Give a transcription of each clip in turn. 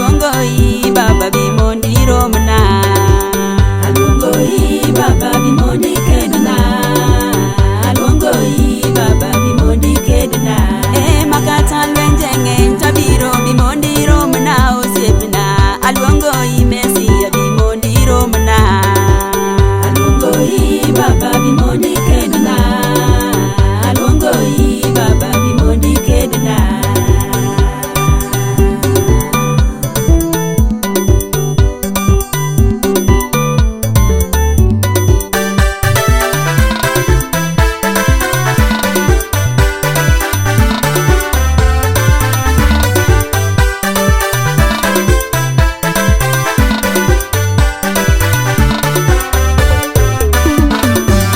Aluongo i baba bi mondo iromna. Aluongo i baba bi mondo ikedna. Aluongo i baba bi mondo ikedna. E makata lwenje ng'eny tabiro bi mondo iromna osiepna. Aluongo i Mesia bi mondo iromna. Aluongo i baba bi mondo ikedna. Aluongo i baba bi mondo ikedna.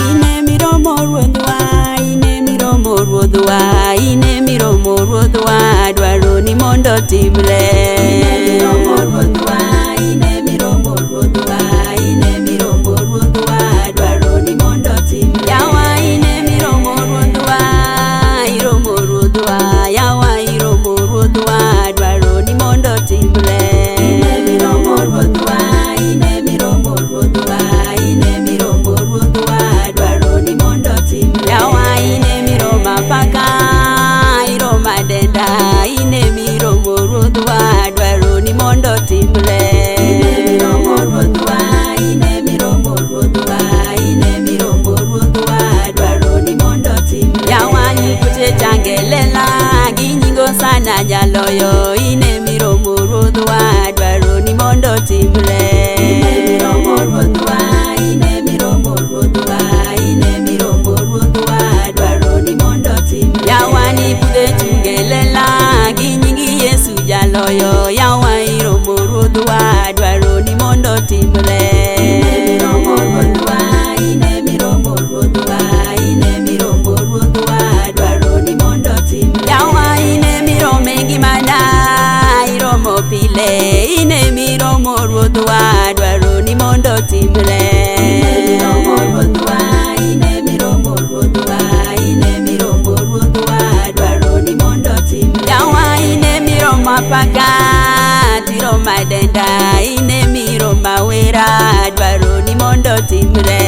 Ine miromo ruodhwa, ine miromo ruodhwa, ine miromo ruodhwa, dwaro ni mondo timre. Ine miromo ruodhwa, ine miromo ruodhwa, ine miromo ruodhwa, dwaro ni mondo timre. Yawa ine miromo ruodhwa, iromo ruodhwa, yawa iromo ruodhwa, dwaro ni mondo timre. Ine miromo ruodhwa, ine miromo ruodhwa, ine miromo ruodhwa, dwaro ni mondo timre. Yawa ine miroma paka, iroma denda, ine miromo ruodhwa, dwaro ni mondo timre. Ine miromo ruodhwa, ine miromo ruodhwa, ine miromo ruodhwa, dwaro ni mondo timre. Yawa nyikuche changelela, ginyingo sana jaloyo, ine miromo ruodhwa, dwaro ni mondo timre. Ine miromo ruodhwa, ine miromo ruodhwa, ine miromo ruodhwa, dwaro ni mondo timre. Yawa ni pudhe chungelela, ginyingi Yesu jaloyo, yawa iromo ruodhwa, dwaro ni mondo timre. Ine miromo ruodhwa, ine miromo ruodhwa, ine miromo ruodhwa, dwaro ni mondo timre. Yawa ine mirome ngimana, iromo pile, ine miromo ruodhwa, dwaro ni mondo timre. Ine miromo ruodhwa, ine miromo ruodhwa, ine miromo ruodhwa, dwaro ni mondo timre. Yawa ine miromo apaka, tiroma denda, ine miroma wera, dwaro ni mondo timre.